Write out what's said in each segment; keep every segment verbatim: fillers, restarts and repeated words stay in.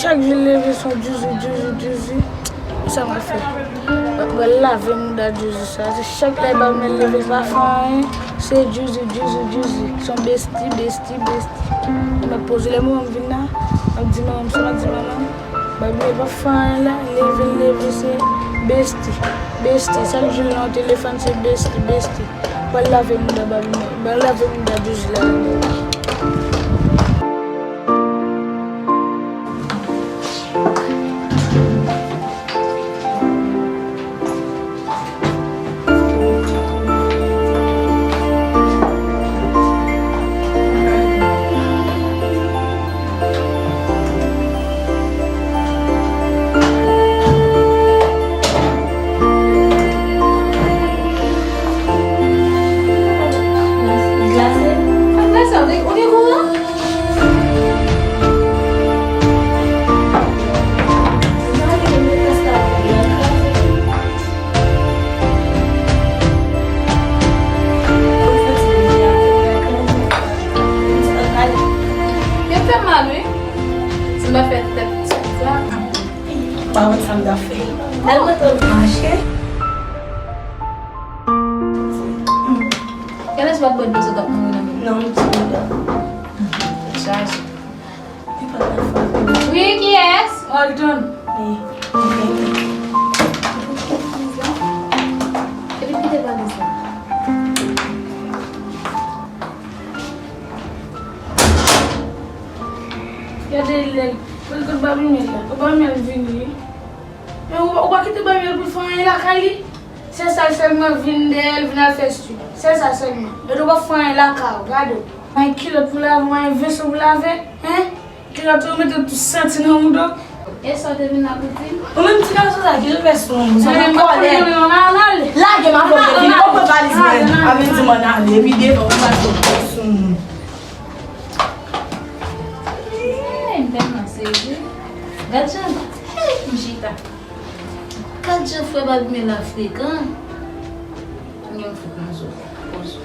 Chak jou l leve se yon djouzi, djouzi, djouzi. Sa m ap fè? M ap pral lave mouda djouzi sa. Se chak lè Babymel leve l pa fè anyen. Se djouzi, djouzi, djouzi. Se yon besti, besti, besti. M ap poze lè manman m vin la. M ap di manman m sa m ap di manman m. Babymel pa fè anyen la. Leve l leve se besti, besti. Chak jou l nan telefòn se besti, besti. Pral lave mouda Babymel. Pral lave mouda djouzi la. Glase? Glase, ou gen, ou gen kouran? Yo fè mal, wi. Si m pa fè tèt sa. Pa wè sa m ta fè. Lè l mete l mache. Kèlè sou ap bwè dlo sa t ap mouri nan men? Non, m di w la. Chaje. Wi, kiyès? Walton. Wi. Epi kite valiz la. Gade lè l. Gade kot Babymel la. Babymel vini, wi. Men ou, ou pa kite Babymel pou l fè anyen lakay li? Sèl sa l fè, mwen vin dèyè l, vin al fè stwi. Sèl sa sèlman. E ou pa fè anyen lakay ou, gade w. Mwen kilòt pou lave, mwen veso pou lave, hein? Kilòt ou mete tout santi nan mouda w. E sa w te vin la pou di? Ou menm ti gason sa, ki jan w fè sou moun? Sa nan kòlè. Lage m avè w, epi ou pran valiz mwen. Avè di mwen ale, epi devan ou pa sou moun. Hey, m tèlman sezi. Gad jan, hey, m chita. Gad jan frè Babymel la frekan. Mwen fout nan zo. Poz.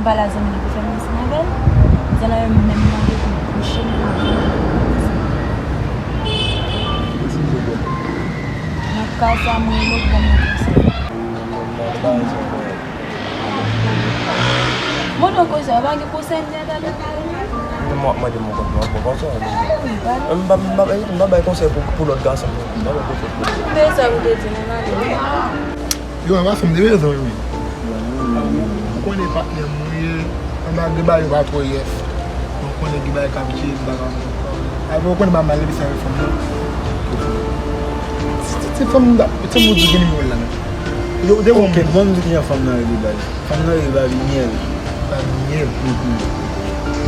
M pale a zanmi li pou fè m ansanm avè l. Zanmi la menm mande pou l kouche m. Nan ka sa, mwen, mwen ban mwen konsèy. Mwen nan konsèy, pa gen konsèy m te tande. Mwen ap mande mwen kont mwen, bon, konsèy. M pa, m pa, m pa bay konsèy pou, pou lòt gason. M pa bay konsèy pou. Men sa ou te di, men mande. Yo, anba fanm de rezon, wi. Ou konnen patnè m ou ye, anba gen bagay yo pa twò yès. Ou konnen gen bagay k ap veye m pa ka. Apre ou konnen m pa mal epi sa avèk fanm nan. Ti, ti, ti fanm nan, ti fanm ou di gen nimewo l la menm. Yo, de bon. Ok, bon, m di kijan fanm nan rele baz. Fanm nan rele Babi Myèl. Babi Myèl. Mhm.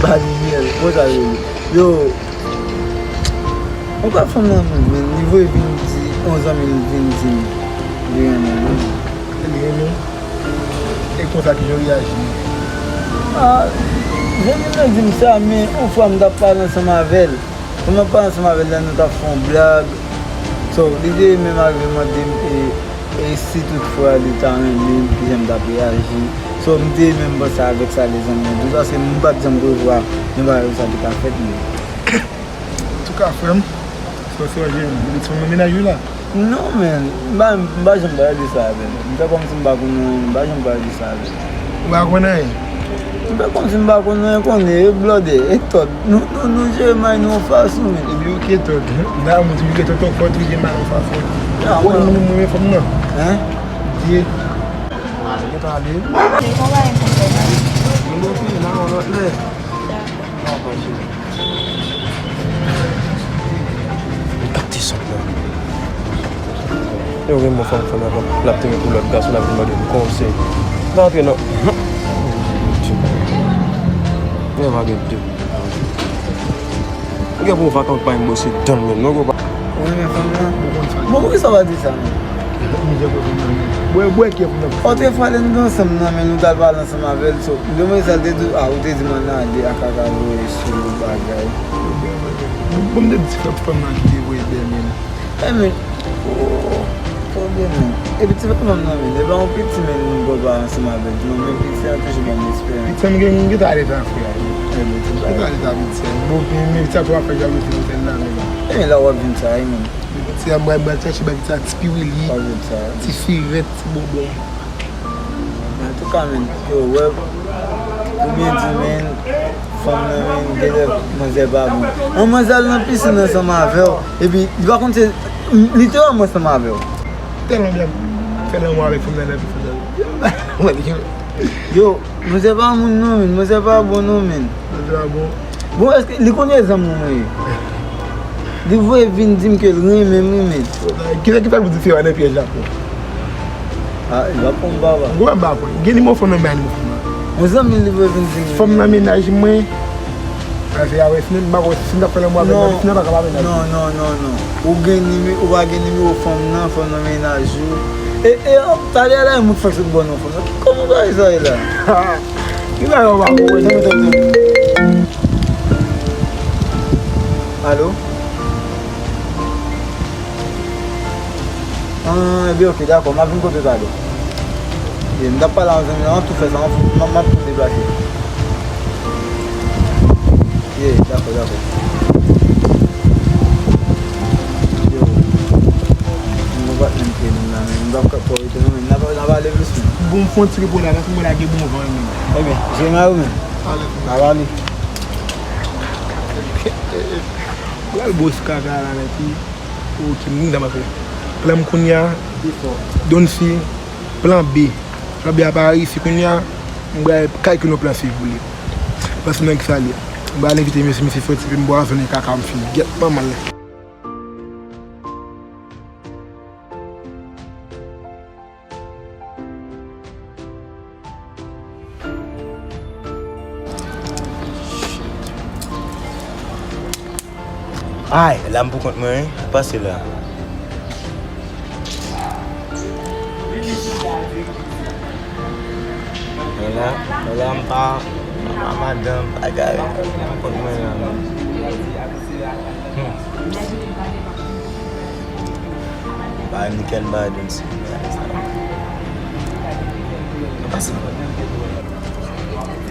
Babi Myèl, konsa yo rele. Yo, ou ka fanm nan menm, men li voye vin di, yon zanmi l vin di m li renmen l. Li renmen? E konsa kijan w reyaji? Ah, zanmi m nan di m sa, men yon fwa m t ap pale ansanm avè l. Pandan m ap pale ansanm avè l la, nou t ap fè yon blag. So, li te menm arive mande m, e, e si toutfwa li ta renmen m, kijan m t ap reyaji. So, m te menm panse avèk sa, lezanmi. Paske m pa t janm prevwa yon bagay konsa te ka fèt, men. Antouka, frè m, sa w sonje, m, li t fanm nan mennaj ou la? Non, men, m pa, m pa janm pale de sa avè l. M fè kòmsi m pa konn anyen, m pa janm pale de sa avè l. Ou pa konn anyen? M fè kòmsi m pa konn anyen, konnen, e blòdè, e tòt. Nou, nou, nou jere may nou yon fason, men. Epi ou ke tòt. Nan, mwen toujou ke tòt, fò toujou mal yon fason. Ou konn mwen, mwen, mwen fanm nan. Hein? Byen. Mwen ta ale. Se konbyen pou fè la? Mwen fini nan yon lòt lè. Dakò. Li kapte sant lan. Yo gen bon fanm fanm nan, l ap te gen pou lòt gason, l ap vin mande m konsèy. M pa antre nan. Men pa gen de. Ou gen pou w vakan, ou pa anbòche dan l menm non, ou pa. Ou renmen fanm nan? Bon, poukisa w pa di sa menm? Mizè pou fanm nan menm. Bwè, bwè kè fanm nan. Otrefwa lè nou te ansanm nan, men nou t al pale ansanm avè l, so, demen sa l te di, ah, ou te di m ann ale, a kaka voye sou bagay. Bon, m te di ti fanm nan ki te voye bèl men. E men, oh, pwoblèm men. Epi ti fanm nan men, e pa yon piti men nou pral pale ansanm avè l, non, men piti a toujou ban m esperans. Piti a m gen, m gentan ale tan frè a. E men, ti bagay. Gentan ale tan piti a. Bon, men, men piti a tou ap fè jalouzi nan otèl la menm. E men la w ap vin sa, e men. Piti a m pral, m pral chèche bay piti a ti piwili, ti sirèt, ti bonbon. Antouka, men, yo, wè, pou byen di, men, fanm nan, men, genlè manzè pa bon. Yon manzè al nan pisin ansanm avè w, epi li pa konn se, li te wè m ansanm avè w. Tèlman byen fè lanmou avèk fanm nan nan pisin nan. Yo, manzè pa moun non, men, manzè pa bon non, men. Manzè pa bon. Bon, èske li konnen zanmi mwen ye? Li voye vin di m ke l renmen m, wi, men. Kisa ki fè l pou di se pa nan pyèj la pou? Ah, li pa konn papa. Ou wè m pa konn. Gen nimewo fanm nan, m bay nimewo fanm nan. Yon zanmi li voye vin di m. Fanm nan mennaj mwen. Ah, se avè si m pa konn si m t ap fè lanmou avè l, si m pa ka pa mennaj. Non, non, non, non. Ou gen nime-, ou pa gen nimewo fanm nan, fanm nan mennaj ou. E, e, talè a la, moun fèk sot bò non fanm nan. Kòman bagay sa ye la? Ki bagay ou pa konprann? Tann, tann, tann. Alo? Ah, ebyen, ok, dakò, m ap vin kote w talè. Ye, m t ap pale a yon zanmi la, m ap tou fè sa, m ap, m ap, m ap tou deplase. Ye, dakò, dakò. Yo, m konn pa t menm ke m nan, men m p ap ka fè w rete non, men n ap, n ap ale plis, men. Bon, m fè yon ti repo la, paske mwen lage bon van, men. Ebyen, jere may ou, men. Ale. N ap ale. Pral bwòs kaka la nèt wi. Ok, m gen dam afè. Plan m kounye a, Donsi, plan B. Plan B a pa reyisi kounye a, m pral kalkile yon plan C pou li. Plan C nan kisa l ye? M pral envite mesye, mesye fè ti pen bwa, zòn kaka m fin gèt manman l. Ay, la m pou kont mwen, wi. Pase la. Mwen la, mwen la, m pa, m pa madanm, bagay, m pou kont mwen la. Hmm. Ba Nickel Biden si. Pase.